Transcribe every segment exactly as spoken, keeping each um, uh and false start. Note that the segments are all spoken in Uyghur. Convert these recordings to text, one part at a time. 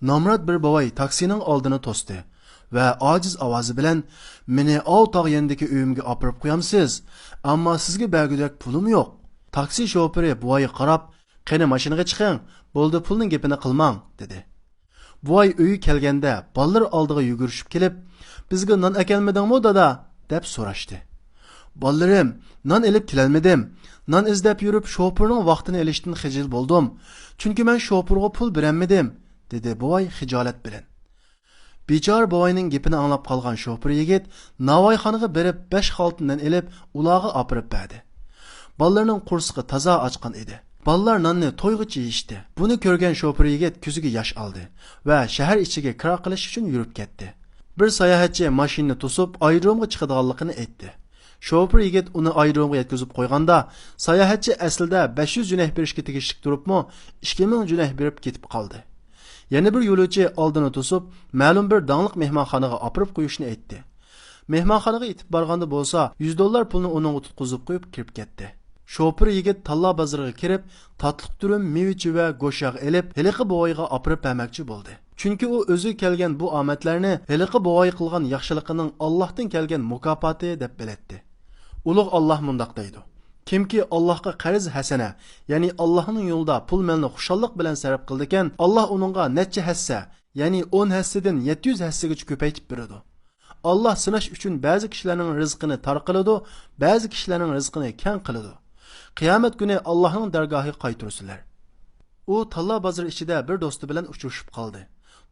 نامرات بىر بوۋاي تاكسىنىڭ ئالدىنى توستى ۋە ئاجىز ئاۋازى بىلەن، مېنى ئاۋۇ تاغ يېنىدىكى ئۆيۈمگە ئاپىرىپ قويامسىز؟ ئەمما سىزگە بەرگۈدەك پۇلۇم يوق. تاكسى شوپۇرى بوۋايغا قاراپ، قېنى ماشىنىغا چىقىڭ، بولدى پۇلنىڭ گېپىنى قىلماڭ، دېدى. بوۋاي ئۆيگە كەلگەندە بالىلىرى ئالدىغا يۈگۈرۈشۈپ كېلىپ، بىزگە نان ئەكەلمىدىڭمۇ دادا؟ دەپ سوراشتى. بالىلىرىم، نان ئېلىپ كېلەلمىدىم. نان ئىزدەپ يۈرۈپ شوپۇرنىڭ ۋاقتىنى ئېلىشتىن خىجىل بولدۇم. چۈنكى مەن شوپۇرغا پۇل بېرەلمىدىم، دېدى بوۋاي خىجالەت بىلەن. بىچارە بوۋاينىڭ گېپىنى ئاڭلاپ قالغان شوپۇر يىگىت ناۋايخانىغا بېرىپ بەش خالتا نان ئېلىپ ئۇلارغا ئاپىرىپ بەردى. بالىلىرىنىڭ قورسىقى تازا ئاچقان ئىدى. بالىلار ناننى تويغۇچە يېيىشتى. بۇنى كۆرگەن شوپۇر يىگىت كۆزىگە ياش ئالدى ۋە شەھەر ئىچىگە كىرا قىلىش ئۈچۈن يۈرۈپ كەتتى. بىر ساياھەتچى ماشىنىنى توسۇپ ئايرودرومغا چىقىدىغانلىقىنى ئېيتتى. شوپۇر يىگىت ئۇنى ئايرودرومغا يەتكۈزۈپ قويغاندا، ساياھەتچى ئەسلىدە بەش يۈز جۈنەھ بېرىشكە تېگىشلىك تۇرۇپمۇ، ئىككى مىڭ جۈنەھ بېرىپ كېتىپ قالدى. يەنە بىر يولۇچى ئالدىنى توسۇپ، مەلۇم بىر داڭلىق مېھمانخانىغا ئاپىرىپ قويۇشنى ئېيتتى. مېھمانخانىغا يېتىپ بارغاندا بولسا، يۈز دوللار پۇلنى ئۇنىڭغا تۇتقۇزۇپ قويۇپ كىرىپ كەتتى. شوپۇر يىگىت تاللا بازىرىغا كىرىپ، تاتلىق دۈرۈم، مېۋە-چېۋە، گۆش-ياغ ئېلىپ، ھېلىقى بوۋايغا ئاپىرىپ بەرمەكچى بولدى. چۈنكى ئۇ ئۆزىگە كەلگەن بۇ ئامەتلەرنى ھېلىقى بوۋايغا قىلغان ياخشىلىقىنىڭ ئاللاھتىن كەلگەن مۇكاپاتى دەپ بىلەتتى. ئۇلۇغ ئاللاھ مۇنداق دەيدۇ: كىمكى ئاللاھقا قەرز ھەسەنە، يەنى ئاللاھنىڭ يولىدا پۇل-مالنى خۇشاللىق بىلەن سەرپ قىلىدىكەن، ئاللاھ ئۇنىڭغا نەچچە ھەسسە، يەنى ئون ھەسسىدىن يەتتە يۈز ھەسسىگىچە كۆپەيتىپ بېرىدۇ. ئاللاھ سىناش ئۈچۈن بەزى كىشىلەرنىڭ رىزقىنى تار قىلىدۇ، بەزى كىشىلەرنىڭ رىزقىنى كەڭ قىلىدۇ. قىيامەت كۈنى ئاللاھنىڭ دەرگاھىغا قايتۇرسىلەر. ئۇ تاللا بازىرى ئىچىدە بىر دوستى بىلەن ئۇچرىشىپ قالدى.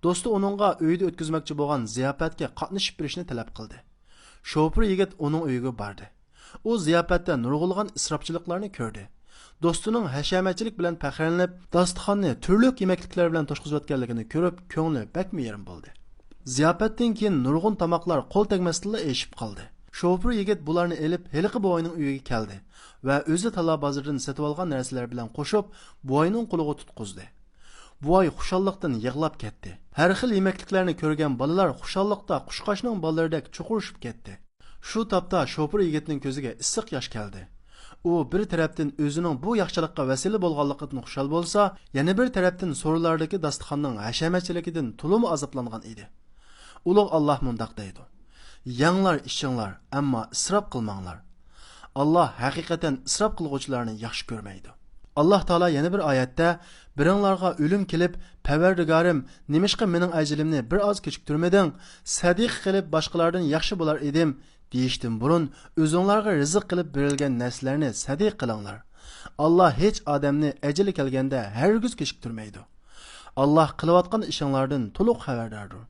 دوستى ئۇنىڭغا ئۆيىدە ئۆتكۈزمەكچى بولغان زىياپەتكە قاتنىشىپ بېرىشنى تەلەپ قىلدى. شوپۇر يىگىت ئۇنىڭ ئۆيىگە باردى. ئۇ زىياپەتتە نۇرغۇنلىغان ئىسراپچىلىقلارنى كۆردى. دوستىنىڭ ھەشەمەتچىلىك بىلەن پەخىرلىنىپ، داستىخاننى تۈرلۈك يېمەكلىكلەر بىلەن توشقۇزۇۋەتكەنلىكىنى كۆرۈپ، كۆڭلى بەكمۇ يېرىم بولدى. زىياپەتتىن كېيىن نۇرغۇن تاماقلار قول تەگمەستىنلا ئېشىپ قالدى. شوپۇر يىگىت بۇلارنى ئېلىپ، ھېلىقى بوۋاينىڭ ئۆيىگە كەلدى ۋە ئۆزى تاللا بازىرىدىن سېتىۋالغان نەرسىلەر بىلەن قوشۇپ، بوۋاينىڭ قولىغا تۇتقۇزدى. بوۋاي خۇشاللىقتىن يىغلاپ كەتتى. ھەر خىل يېمەكلىكلەرنى كۆرگەن بالىلار خۇشاللىقتا قۇشقاچنىڭ بالىلىرىدەك چۇقۇرۇشۇپ كەتتى. شۇ تاپتا شوپۇر يىگىتنىڭ كۆزىگە ئىسسىق ياش كەلدى. ئۇ بىر تەرەپتىن ئۆزىنىڭ بۇ ياخشىلىققا ۋەسىلە بولغانلىقىدىن خۇشال بولسا، يەنە بىر تەرەپتىن سورۇنلاردىكى داستىخاننىڭ ھەشەمەتچىلىكىدىن تولىمۇ ئازابلانغان ئىدى. ئۇلۇغ ئاللاھ مۇنداق دەيدۇ: يەڭلار، ئىچىڭلار، ئەمما ئىسراپ قىلماڭلار. ئاللاھ ھەقىقەتەن ئىسراپ قىلغۇچىلارنى ياخشى كۆرمەيدۇ. ئاللاھ تائالا يەنە بىر ئايەتتە: بىرىڭلارغا ئۆلۈم كېلىپ، پەرۋەردىگارىم، نېمىشقا مېنىڭ ئەجىلىمنى بىر ئاز كېچىكتۈرمىدىڭ؟ سەدىقە قىلىپ باشقىلاردىن ياخشى بولار ئىدىم، دېيىشتىن بۇرۇن، ئۆزۈڭلارغا رىزىق قىلىپ بېرىلگەن نەرسىلەرنى سەدىقە قىلىڭلار. ئاللاھ ھېچ ئادەمنى ئەجىلى كەلگەندە ھەرگىز كېچىكتۈرمەيدۇ. ئاللاھ قىلىۋاتقان ئىشىڭلاردىن تولۇق خەۋەرداردۇر.